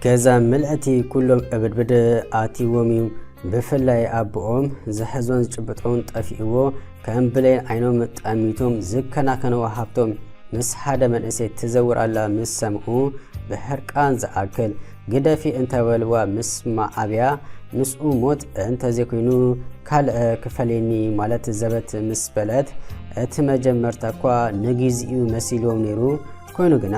ገዛ ምልእቲ ኩሎም እብድብድ ኣትይዎም እዩ። ብፍላይ ኣቦኦም ዝሕዞን ዝጭብጦን ጠፊእዎ፣ ከም ብሌን ዓይኖም ጠሚቶም ዝከናኸንዎ ሃብቶም ምስ ሓደ መንእሰይ ትዘውር ኣላ ምስ ሰምዑ፣ ብሕርቃን ዝኣክል ግደፊ እንተበልዋ ምስ መዓብያ፣ ምስኡ ሞት እንተዘይኮይኑ ካልእ ክፈልየኒ ማለት ዘበት ምስ በለት፣ እቲ መጀመርታ እኳ ንግዚኡ መሲልዎም ነይሩ። ኮይኑ ግና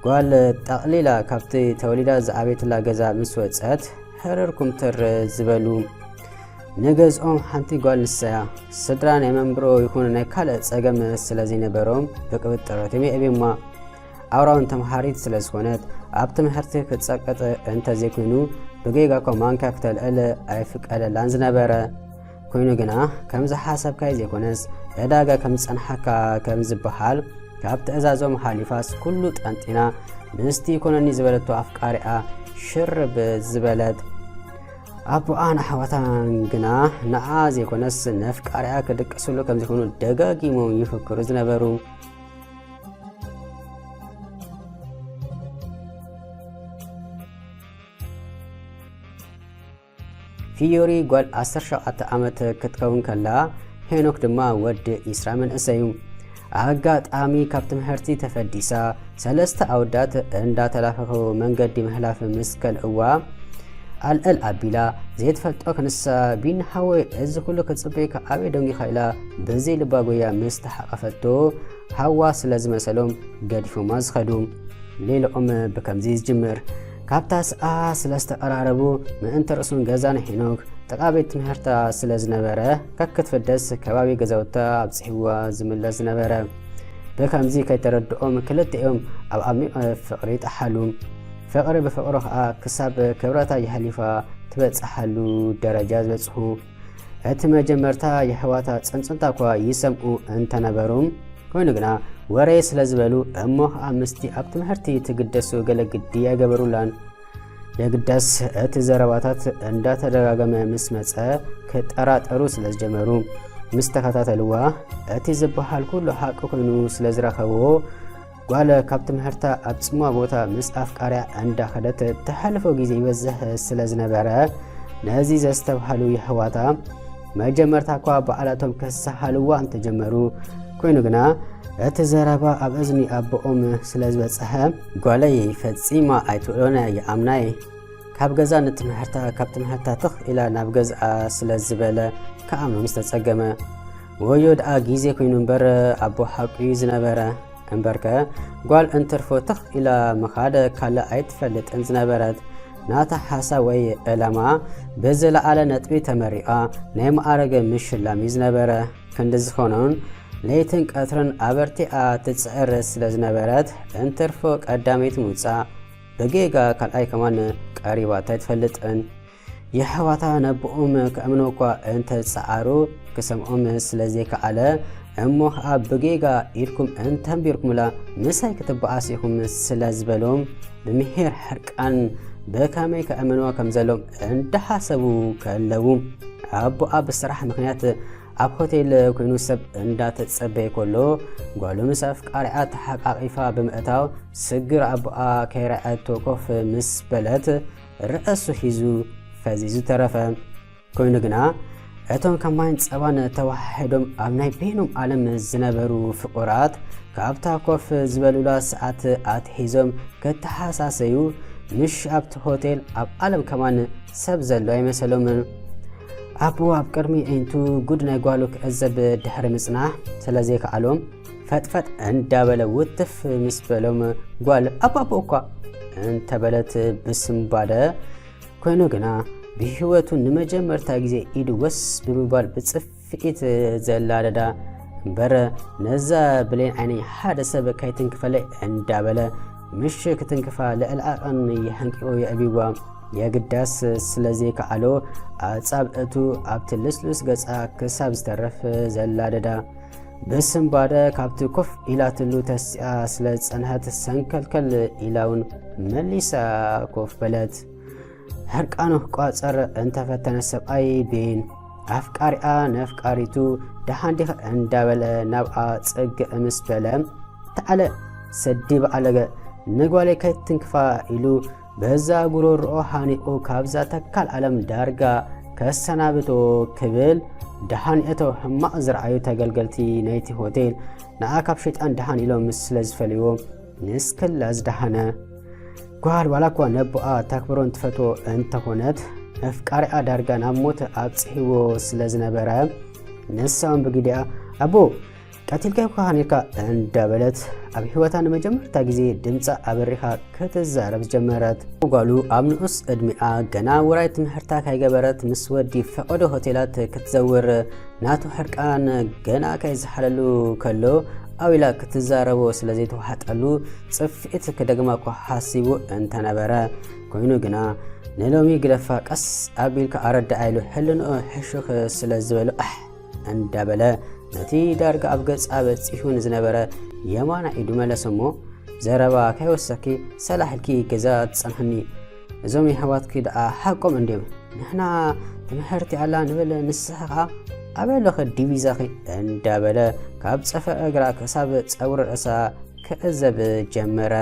ጓል ጠቕሊላ ካብቲ ተወሊዳ ዝዓበየትላ ገዛ ምስ ወጸት፣ ሕርር ኩምትር ዝበሉ። ንገዝኦም ሓንቲ ጓል ንሳያ። ስድራ ናይ መንብሮ ይኹን ናይ ካልእ ጸገም ስለ ዘይነበሮም ብቅብጥሮት እዮም የዕብዩማ። ኣውራውን ተምሃሪት ስለ ዝኾነት ኣብ ትምህርቲ ክትጸቅጥ እንተዘይኮይኑ ብጌጋ እኳ ማንካ ክተልዕል ኣይፍቀደላን ዝነበረ። ኮይኑ ግና ከም ዝሓሰብካዮ ዘይኮነስ ዕዳጋ ከም ዝጸንሓካ ከም ዝበሃል ካብ ትእዛዞም ሓሊፋስ ኩሉ ጠንጢና ምስቲ ይኮነኒ ዝበለቶ ኣፍቃሪኣ ሽርብ ዝበለት። ኣቦኣን ኣሕዋታን ግና ንዓ ዘይኮነስ ነፍቃሪኣ ክድቅስሉ ከም ዝኾኑ ደጋጊሞም ይፍክሩ ዝነበሩ። ፊዮሪ ጓል ዓሰርተ ሸውዓተ ዓመት ክትከውን ከላ፣ ሄኖክ ድማ ወዲ ዒስራ መንእሰይ እዩ። ኣጋጣሚ ካብ ትምህርቲ ተፈዲሳ፣ ሰለስተ ኣወዳት እንዳተላፈፉ መንገዲ ምሕላፍ ምስ ከልእዋ፣ ኣልዕል ኣቢላ ዘይትፈልጦ ክንሳ፣ "ቢኒ ሓወይ፣ እዚ ኩሉ ክጽበየካ ኣበይ ደንጊኻ?" ኢላ ብዘይ ልባ ጎያ ምስ ተሓቐፈቶ፣ ሃዋ ስለ ዝመሰሎም ገዲፎማ ዝኸዱ። ሌላኦም ብከምዚ ዝጅምር። ካብታ ሰኣ ስለ ዝተቐራረቡ፣ ምእንቲ ርእሱን ገዛን ሄኖክ ጥቓ ቤት ትምህርታ ስለ ዝነበረ፣ ከክትፍደስ ከባቢ ገዛውታ ኣብጺሕዋ ዝምለስ ዝነበረ። ብከምዚ ከይተረድኦም ክልቲኦም ኣብ ዓሚቕ ፍቕሪ ጠሓሉ። ፍቕሪ ብፍቕሪ ኸኣ ክሳብ ክብረታ የሕሊፋ ትበጽሓሉ ደረጃ ዝበጽሑ። እቲ መጀመርታ የሕዋታ ጽንጽንታ እኳ ይሰምዑ እንተነበሩ፣ ኮይኑ ግና ወረ ስለ ዝበሉ እሞ ኸኣ ምስቲ ኣብ ትምህርቲ ትግደሱ ገለ ግዲ ኣይገበሩላን። የግዳስ እቲ ዘረባታት እንዳተደጋገመ ምስ መጸ ክጠራጠሩ ስለ ዝጀመሩ፣ ምስ ተኸታተልዋ፣ እቲ ዝበሃል ኩሉ ሓቂ ኮይኑ ስለ ዝረኸብዎ፣ ጓል ካብ ትምህርታ ኣብ ጽምዋ ቦታ ምስ ኣፍቃሪያ እንዳኸደት ተሕልፎ ግዜ ይበዝሕ ስለ ዝነበረ፣ ነዚ ዘስተብሃሉ የሕዋታ መጀመርታ እኳ ባዕላቶም ከሰሃልዋ እንተጀመሩ፣ ኮይኑ ግና እቲ ዘረባ ኣብ እዝኒ ኣቦኦም ስለ ዝበጽሐ፣ "ጓለይ ፈጺማ ኣይትውዕሎን እያ ይኣምናይ፣ ካብ ገዛ ንትምህርታ፣ ካብ ትምህርታ ትኽ ኢላ ናብ ገዝኣ" ስለ ዝበለ ክኣምኖም ዝተጸገመ። ወዮ ደኣ ግዜ ኮይኑ እምበር ኣቦ ሓቁ እዩ ዝነበረ። እምበርከ ጓል እንትርፎ ትኽ ኢላ ምኻድ ካልእ ኣይትፈልጥን ዝነበረት። ናታ ሓሳብ ወይ ዕላማ ብዝለዓለ ነጥቢ ተመሪቓ ናይ መዓረገ ምሽላም እዩ ዝነበረ። ክንዲ ዝኾኖን ለይትን ቀትርን ኣበርቲኣ ትጽዕር ስለ ዝነበረት፣ እንትርፎ ቀዳመይቲ ምውጻእ ብጌጋ ካልኣይ ከማን ቀሪባታ ኣይትፈልጥን። የሕዋታ ነቦኦም ከእምኖ እኳ እንተጸዓሩ፣ ክሰምዖም ስለ ዘይከኣለ፣ እሞ ኸኣ ብጌጋ ኢድኩም እንተንቢርኩምላ ምሳይ ክትበኣሱ ኢኹም ስለ ዝበሎም፣ ብምሒር ሕርቃን ብኸመይ ከእምንዋ ከም ዘሎም እንዳሓሰቡ ከለዉ፣ ኣቦኣ ብስራሕ ምኽንያት ኣብ ሆቴል ኮይኑ ሰብ እንዳተጸበየ ከሎ፣ ጓሉ ምስ ኣፍቃሪኣ ተሓቃቒፋ ብምእታው፣ ስግር ኣቦኣ ከይረኣየቶ ኮፍ ምስ በለት፣ ርእሱ ሒዙ ፈዚዙ ተረፈ። ኮይኑ ግና፣ እቶም ከም ማይን ጸባን ተወሓሒዶም ኣብ ናይ በይኖም ዓለም ዝነበሩ ፍቑራት፣ ካብታ ኮፍ ዝበሉላ ሰዓት ኣትሒዞም ከተሓሳሰዩ፣ ምሽ ኣብቲ ሆቴል ኣብ ዓለም ከማን ሰብ ዘሎ ኣይመሰሎምን። ኣቦ ኣብ ቅድሚ ኣዒንቱ ጉድ ናይ ጓሉ ክዕዘብ ድሕሪ ምጽናሕ ስለ ዘይከኣሎም፣ ፈጥፈጥ እንዳበለ ውትፍ ምስ በሎም፣ ጓል ኣባቦ እኳ እንተበለት ብስንባደ፣ ኮይኑ ግና ብህይወቱ ንመጀመርታ ግዜ ኢዱ ወስ ብምባል ብጽፍዒት ዘላደዳ እምበር፣ ነዛ ብሌን ዓይነይ ሓደ ሰብ ከይትንክፈለይ እንዳበለ፣ ምሽ ክትንክፋ ልዕሊ ዓቐን የሕንቂቑ የዕብይዋ። የግዳስ ስለ ዘይከኣሎ፣ ኣጻብዕቱ ኣብቲ ልስሉስ ገጻ ክሳብ ዝተርፍ ዘላደዳ። ብስንባደ ካብቲ ኮፍ ኢላትሉ ተሲኣ ስለ ዝጸንሐት፣ ሰንከልከል ኢላ እውን መሊሳ ኮፍ በለት። ሕርቃኑ ክቋጸር እንተፈተነ ሰብኣይ ቤን፣ ኣፍቃሪኣ ነፍቃሪቱ ደሓን ዲኺ እንዳበለ ናብኣ ጽግዕ ምስ በለ፣ ተዓለ ሰዲ በዓለገ፣ ንጓለይ ከይትንክፋ ኢሉ በዛ ጉሮሮኦ ሃኒቑ ካብዛ ተካል ዓለም ዳርጋ ከሰናብቶ ክብል ደሃን እቶ ሕማቕ ዝረኣዩ ተገልገልቲ ናይቲ ሆቴል ንዓ ካብ ሸይጣን ደሃን ኢሎም ስለ ዝፈልይዎ ንስክላ ዝደሃነ ጓል ዋላ እኳ ነቦኣ ተክብሮን ትፈትዎ እንተኾነት ኣፍቃሪኣ ዳርጋ ናብ ሞት ኣብጽሕዎ ስለ ዝነበረ ንሳውን ብግዲኣ ኣቦ ቀቲልካዮ እኳ ሃኒካ እንዳበለት ኣብ ህይወታ ንመጀመርታ ግዜ ድምፃ ኣበሪኻ ክትዛረብ ጀመረት። ጓሉ ኣብ ንኡስ ዕድሚኣ ገና ውራይ ትምህርታ ካይገበረት ምስ ወዲ ፈቐዶ ሆቴላት ክትዘውር ናቱ ሕርቃን ገና ካይዝሓለሉ ከሎ ኣው ኢላ ክትዛረቦ ስለ ዘይተዋሕጠሉ ጽፍዒት ክደግማ እኳ ሓሲቡ እንተነበረ ኮይኑ ግና ንሎሚ ግደፋ ቀስ ኣቢልካ ኣረድኣ ኢሉ ሕልንኦ ሕሹኽ ስለ ዝበሎ ኣሕ እንዳበለ ነቲ ዳርጋ ኣብ ገጻ በጺሑ ንዝነበረ የማና ኢዱ መለሰ እሞ ዘረባ ከይወሰኪ ሰላሕ ኢልኪ ገዛ ትጸንሕኒ። እዞም የሕዋትኪ ደኣ ሓቆም እንድዮም። ንሕና ትምሕርቲ ኣላ ንብል ንስኺ ኸኣ ኣበይ ኣለኺ ዲቪዛኺ እንዳበለ ካብ ጸፍዒ እግራ ክሳብ ጸጉሪ ርእሳ ክዕዘብ ጀመረ።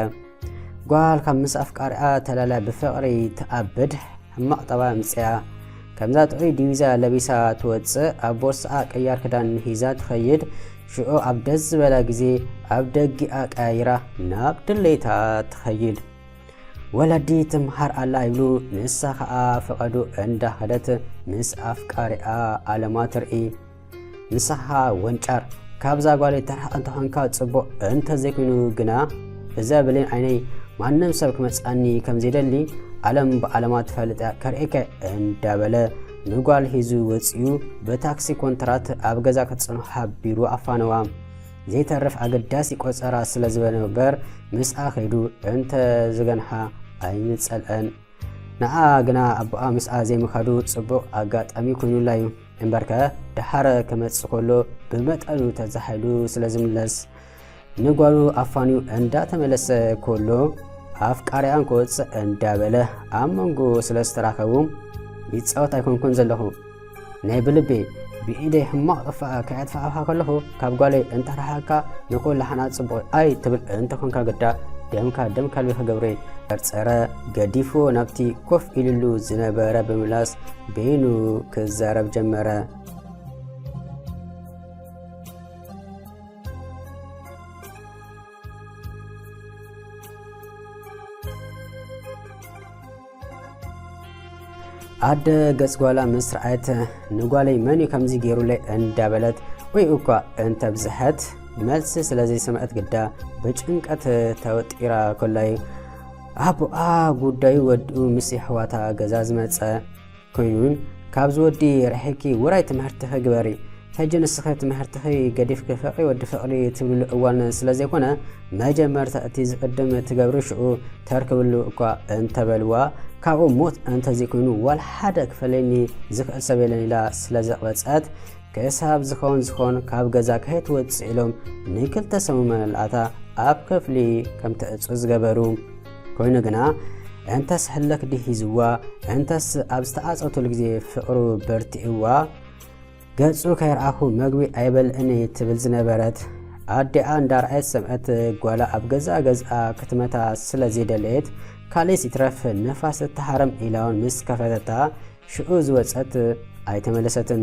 ጓል ካብ ምስ ኣፍቃሪኣ ተላልያ ብፍቕሪ ትኣብድ ሕማቕ ጠባይ ኣምጺኣ። ከምዛ ጥዑይ ዲቪዛ ለቢሳ ትወጽእ፣ ኣብ ቦርስኣ ቅያር ክዳን ሒዛ ትኸይድ። ሽዑ ኣብ ደስ ዝበላ ግዜ ኣብ ደጊኣ ቀያይራ ናብ ድሌታ ትኸይድ። ወለዲ ትምሃር ኣላ ይብሉ፣ ንሳ ኸኣ ፈቐዱ እንዳኸደት ምስ ኣፍቃሪኣ ኣለማ ትርኢ። ንስኻ ወንጫር፣ ካብዛ ጓለይ ተርሕቕ እንተኾንካ ጽቡቕ፣ እንተዘይኮይኑ ግና እዛ ብሌን ዓይነይ ማንም ሰብ ክመጽኣኒ ከም ዘይደሊ ዓለም ብዓለማ ትፈልጥ እያ፣ ከርእየካ እንዳበለ ንጓል ሒዙ ወጺኡ ብታክሲ ኮንትራት ኣብ ገዛ ክትጽንሖ ሓቢሩ ኣፋነዋ። ዘይተርፍ ኣገዳሲ ቆጸራ ስለ ዝበነ እምበር ምስኣ ከይዱ እንተ ዝገንሓ ኣይምጸልአን። ንዓ ግና ኣቦኣ ምስኣ ዘይምኻዱ ጽቡቕ ኣጋጣሚ ኮይኑላ እዩ። እምበርከ ደሓር ክመጽእ ከሎ ብመጠኑ ተዛሒሉ ስለ ዝምለስ ንጓሉ ኣፋንዩ እንዳተመለሰ ከሎ ኣፍቃሪኣን ክወጽእ እንዳበለ ኣብ መንጎ ስለ ዝተራኸቡ ይጻወት ኣይኮንኩን ዘለኹ። ናይ ብልቤ ብኢደይ ሕማቕ ጥፋኣ ከየጥፋእኻ ከለኹ ካብ ጓለይ እንተረሓቕካ ንኹላሕና ጽቡቕ ኣይ ትብል እንተኾንካ ግዳ ደምካ ደም ከልቢ ክገብሮ እየ። ጸርጸረ ገዲፉ ናብቲ ኮፍ ኢልሉ ዝነበረ ብምምላስ በይኑ ክዛረብ ጀመረ። ኣደ ገጽ ጓላ ምስ ረኣየት ንጓለይ መን እዩ ከምዚ ገይሩለይ እንዳበለት ወይ እኳ እንተብዝሐት መልሲ ስለ ዘይሰምዐት ግዳ ብጭንቀት ተወጢራ ከላ እዩ ኣቦኣ ጉዳዩ ወዲኡ ምስ የሕዋታ ገዛ ዝመጸ። ኮይኑን ካብዚ ወዲ ርሒቂ ውራይ ትምህርትኺ ግበሪ። ሕጂ ንስኺ ትምህርትኺ ገዲፍኪ ፍቕሪ ወዲ ፍቕሪ ትብልሉ እዋን ስለ ዘይኮነ መጀመርታ እቲ ዝቕድም ትገብሪ ሽዑ ተርክብሉ እኳ እንተበልዋ ካብኡ ሞት እንተዘይኮይኑ ዋላ ሓደ ክፈለየኒ ዝኽእል ሰብ የለን ኢላ ስለ ዘቕበጸት ክሳብ ዝኸውን ዝኸውን ካብ ገዛ ከይትወጽእ ኢሎም ንክልተ ሰሙን መላእታ ኣብ ክፍሊ ከም ትዕጹ ዝገበሩ። ኮይኑ ግና እንተስ ሕለክ ድሂዝዋ እንተስ ኣብ ዝተዓጸወትሉ ግዜ ፍቕሩ በርቲእዋ ገጹ ከይረኣኹ መግቢ ኣይበልዕን እየ ትብል ዝነበረት ኣዲኣ እንዳርኣየት ዝሰምዐት ጓላ ኣብ ገዛእ ገዝኣ ክትመታ ስለ ዘይደለየት ካልእስ ይትረፍ ንፋስ እተሃረም ኢላውን ምስ ከፈተታ ሽዑ ዝወጸት ኣይተመለሰትን።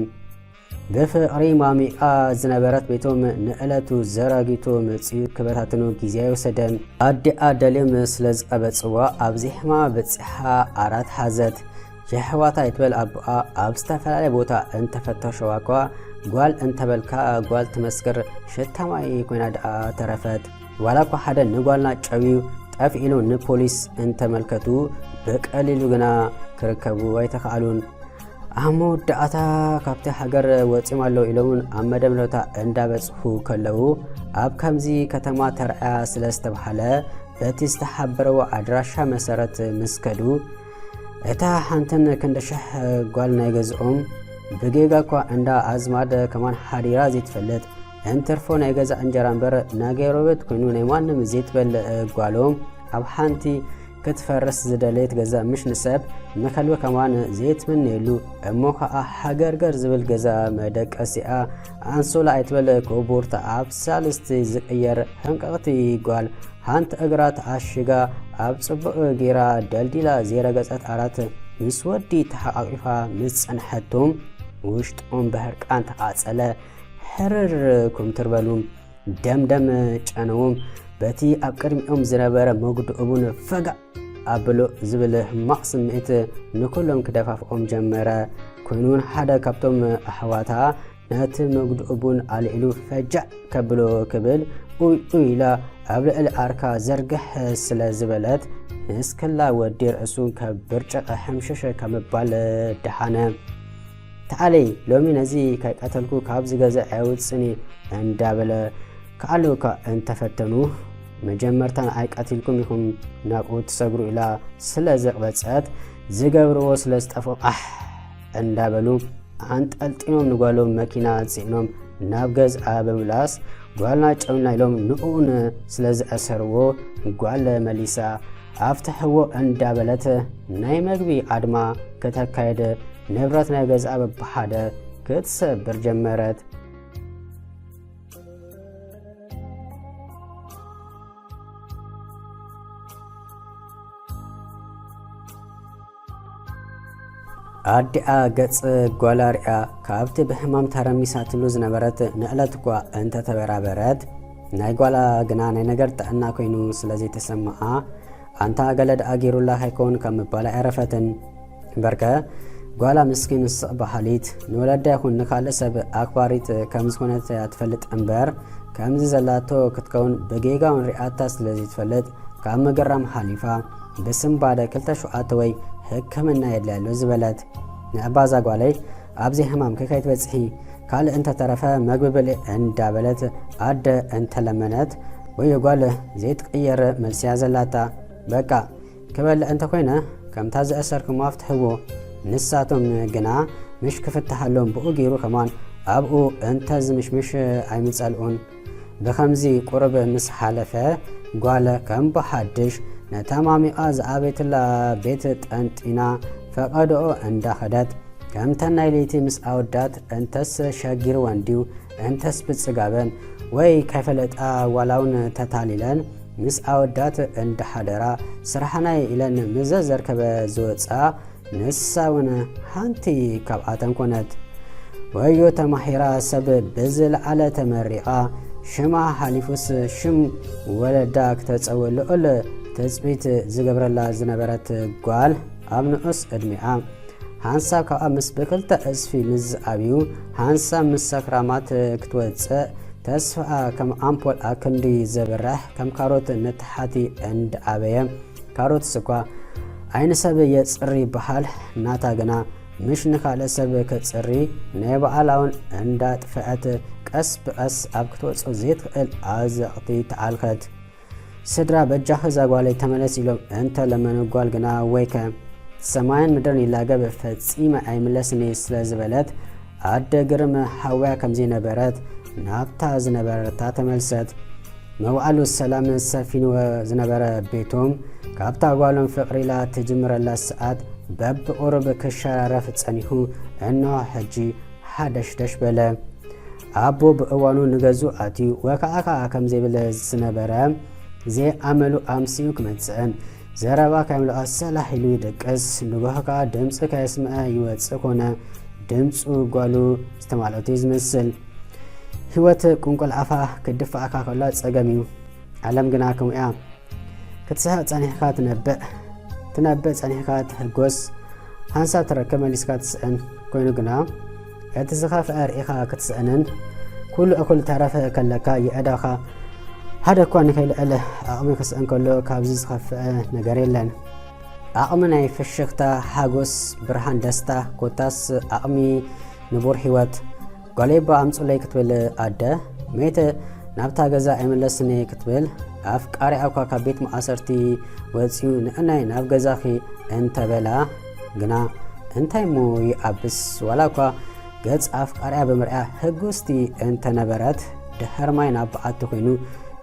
ብፍቕሪ ማሚቓ ዝነበረት ቤቶም ንዕለቱ ዘራጊቱ መጺኡ ክበታትኑ ግዜ ኣይወሰደን። ኣዲኣ ደልዮም ስለ ዝቐበጽዋ ኣብ ዜሕማ በጺሓ ዓራት ሓዘት። የሕዋታ ይትበል ኣቦኣ ኣብ ዝተፈላለየ ቦታ እንተፈተሸዋ እኳ ጓል እንተበልካ ጓል ትመስክር ሽታ ማይ ኮይና ደኣ ተረፈት። ዋላ እኳ ሓደ ንጓልና ጨውዩ ጠፍኢሉ ንፖሊስ እንተመልከቱ ብቀሊሉ ግና ክርከቡ ኣይተኻእሉን። ኣብ መወዳእታ ካብቲ ሃገር ወጺኦም ኣለዉ ኢሎምን ኣብ መደምደምታ እንዳበጽሑ ከለዉ ኣብ ከምዚ ከተማ ተርኣያ ስለ ዝተብሃለ በቲ ዝተሓበረዎ ኣድራሻ መሰረት ምስ ከዱ እታ ሓንትን ክንዲ ሽሕ ጓል ናይ ገዝኦም ብጌጋ እኳ እንዳ ኣዝማድ ከማን ሓዲራ ዘይትፈልጥ እንትርፎ ናይ ገዛ እንጀራ እምበር ናይ ጎረቤት ኮይኑ ናይ ማንም ዘይትበልዕ ጓሎም ኣብ ሓንቲ ክትፈርስ ዝደለየት ገዛ ምሽ ንሰብ ንከልቢ ከማን ዘይትምነየሉ እሞ ኸኣ ሃገርገር ዝብል ገዛ መደቀሲኣ ኣንሶላ ኣይትበል ኮቦርታ ኣብ ሳልስቲ ዝቅየር ሕንቅቕቲ ጓል ሓንቲ እግራ ተኣሽጋ ኣብ ጽቡቕ ጌራ ደልዲላ ዘይረገጸት ኣራት ምስ ወዲ ተሓቓቒፋ ምስ ጸንሐቶ፣ ውሽጦም ብህርቃን ተቓጸለ። ሕርር ኩምትር በሉ። ደምደም ጨነዎም። በቲ ኣብ ቅድሚኦም ዝነበረ መጉድኡ እውን ፈጋእ ኣብሎ ዝብል ሕማቕ ስምዒት ንኩሎም ክደፋፍኦም ጀመረ። ኮይኑ እውን ሓደ ካብቶም ኣሕዋታ ነቲ መጉድኡ ቡን ኣልዒሉ ፈጃእ ከብሎ ክብል ኡይ ኡይ ኢላ ኣብ ልዕሊ ዓርካ ዘርግሕ ስለ ዝበለት፣ ንስክላ ወዲ ርእሱ ከብርጭቕ ሕምሽሽ ከምባል ደሓነ። ተዓለይ፣ ሎሚ ነዚ ከይቀተልኩ ካብዚ ገዛ ኣይወጽእን እየ እንዳበለ ክኣልውካ እንተፈተኑ፣ መጀመርታ ንዓይ ቀቲልኩም ኢኹም ናብኡ ትሰግሩ ኢላ ስለ ዘቕበጸት፣ ዝገብርዎ ስለ ዝጠፍኦም ኣሕ እንዳበሉ ኣንጠልጢኖም ንጓሎም መኪና ጽዒኖም ናብ ገዝኣ ብምምላስ፣ ጓልና ጨውና ኢሎም ንኡን ስለ ዝኣሰርዎ፣ ጓል መሊሳ ኣፍትሕዎ እንዳበለት ናይ መግቢ ኣድማ ከተካየድ፣ ንብረት ናይ ገዝኣ በብሓደ ክትሰብር ጀመረት። ኣዲኣ ገጽ ጓላ ሪኣ ካብቲ ብሕማም ተረሚሳትሉ ዝነበረት ንዕለት እኳ እንተተበራበረት፣ ናይ ጓላ ግና ናይ ነገር ጥዕና ኮይኑ ስለ ዘይተሰምዓ፣ ኣንታ ገለ ደኣ ገይሩላ ከይከውን ካብ ምባል ኣይረፈትን። እምበርከ ጓላ ምስኪን ስቕ በሃሊት፣ ንወለዳ ይኹን ንኻልእ ሰብ ኣኽባሪት ከም ዝኾነት እያ ትፈልጥ እምበር፣ ከምዚ ዘላቶ ክትከውን ብጌጋ እውን ሪኣታ ስለ ዘይትፈልጥ፣ ካብ ምግራም ሓሊፋ፣ ብስንባደ ክልተ ሸውዓተ ወይ ሕክምና የድልያ ኣሎ ዝበለት። ንዕባዛ ጓለይ፣ ኣብዚ ሕማም ከይትበጽሒ፣ ካልእ እንተተረፈ መግቢ ብልዒ እንዳበለት ኣደ እንተለመነት፣ ወይ ጓል ዘይትቕየር መልሲ እያ ዘላታ። በቃ፣ ክበልዕ እንተኾይነ፣ ከምታ ዝኣሰርክሞ ኣፍትሕዎ። ንሳቶም ግና፣ ምሽ ክፍትሓሎም ብኡ ገይሩ ከማን ኣብኡ እንተ ዝምሽምሽ ኣይምጸልኡን። ብኸምዚ ቁሩብ ምስ ሓለፈ፣ ጓል ከም ብሓድሽ ነታ ማሚቓ ዝኣበየትላ ቤት ጠንጢና ፈቐዶኦ እንዳኸደት፣ ከምተን ናይ ለይቲ ምስ ኣወዳት እንተስ ሸጊርወን ድዩ እንተስ ብጽጋበን ወይ ከይፈለጣ ዋላ እውን ተታሊለን ምስ ኣወዳት እንዳሓደራ ስራሕና ኢለን ምስ ዘዘርከበ ዝወጻ፣ ንሳ እውን ሓንቲ ካብኣተን ኮነት። ወዮ ተማሂራ ሰብ ብዝለዓለ ተመሪቓ ሽማ ሓሊፉስ ሽም ወለዳ ክተጸውዕ ልዑል ትጽቢት ዝገብረላ ዝነበረት ጓል ኣብ ንኡስ ዕድሚኣ ሓንሳብ ካብኣ ምስ ብክልተ ዕጽፊ ምስ ዝዓብዩ ሓንሳብ ምስ ሰክራማት ክትወጽእ ተስፋኣ ከም ኣምፖል ኣብ ክንዲ ዘብርሕ ከም ካሮት ንታሕቲ እንዳዓበየ ካሮትስ እኳ ዓይኒ ሰብ የጽሪ ይበሃል፣ ናታ ግና ምሽ ንኻልእ ሰብ ከጽሪ ናይ ባዕላ እውን እንዳጥፍዐት ቀስ ብቐስ ኣብ ክትወጾ ዘይትኽእል ኣዘቕቲ ተዓልኸት። ስድራ በጃኺ እዛ ጓለይ ተመለስ ኢሎም እንተ ለመኑ ጓል ግና ወይከ ሰማይን ምድርን ይላገብ ፈጺመ ኣይምለስን እየ ስለ ዝበለት ኣደ ግርም ሓውያ ከም ዘይነበረት ናብታ ዝነበረታ ተመልሰት። መውዓሉ ሰላም ሰፊንዎ ዝነበረ ቤቶም ካብታ ጓሎም ፍቕሪ ኢላ ትጅምረላ ሰዓት በብቑሩብ ክሸራረፍ ጸኒሑ እንሆ ሕጂ ሓደሽደሽ በለ። ኣቦ ብእዋኑ ንገዝኡ ኣትዩ ወካዕካዕ ከም ዘይብል ዝነበረ ዘይኣመሉ ኣምሲኡ ክመጽእን ዘረባ ከየምለቐ ሰላሕ ኢሉ ይድቅስ። ንጎሆ ከኣ ድምጺ ከየስምዐ ይወጽእ ኮነ ድምጹ ጓሉ ዝተማልኦት እዩ ዝመስል። ህይወት ቁንቁል ኣፋ ክድፋኣካ ከሎ ጸገም እዩ። ዓለም ግና ከምኡ እያ። ክትስሕቕ ጸኒሕካ ትነብዕ፣ ትነብዕ ጸኒሕካ ትሕጎስ፣ ሓንሳብ ትረክብ መሊስካ ትስእን። ኮይኑ ግና እቲ ዝኸፍአ ርኢኻ ክትስእንን ኩሉ እኹል ተረፈ ከለካ የእዳኻ ሓደ እኳ ንከይልዕል ዓቕሚ ክስእን ከሎ ካብዚ ዝኸፍአ ነገር የለን። ዓቕሚ ናይ ፍሽኽታ፣ ሓጎስ፣ ብርሃን፣ ደስታ፣ ኮታስ ዓቕሚ ንቡር ህይወት። ጓለይባ ኣምጹለይ ክትብል ኣደ፣ መይተ ናብታ ገዛ ኣይምለስን እየ ክትብል፣ ኣፍቃሪኣ እኳ ካብ ቤት ማእሰርቲ ወጺኡ ንእናይ ናብ ገዛኺ እንተበላ ግና፣ እንታይ እሞ ይኣብስ፣ ዋላ እኳ ገጽ ኣፍቃሪኣ ብምርኣያ ህጉስቲ እንተነበረት፣ ድሕር ማይ ናብ በዓቲ ኮይኑ፣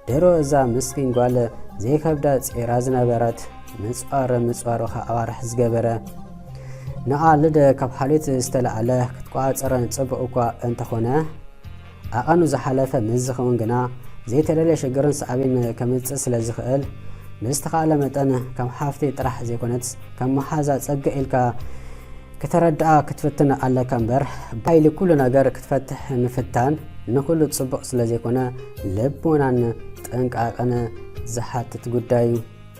ድሮ እዛ ምስኪን ጓል ዘይከብዳ ጼራ ዝነበረት፣ ምጽዋር ምጽዋሩ ከኣ ኣዋርሕ ዝገበረ፣ ንቓልድ ካብ ሓልዮት ዝተላዕለ ክትቆጻጸረን ጽቡቕ እኳ እንተኾነ፣ ዓቐኑ ዝሓለፈ ምስ ዝኸውን ግና፣ ዘይተደልየ ሽግርን ሳዕቤን ከምጽእ ስለ ዝኽእል፣ ብዝተኻእለ መጠን ከም ሓፍቲ ጥራሕ ዘይኮነትስ ከም መሓዛ ጸገ ኢልካ ከተረድኣ ክትፍትን ኣለካ እምበር፣ ብሓይሊ ኩሉ ነገር ክትፈትሕ ምፍታን ንኹሉ ጽቡቕ ስለ ዘይኮነ፣ ልቦናን ጥንቃቐን ዝሓትት ጉዳይ እዩ።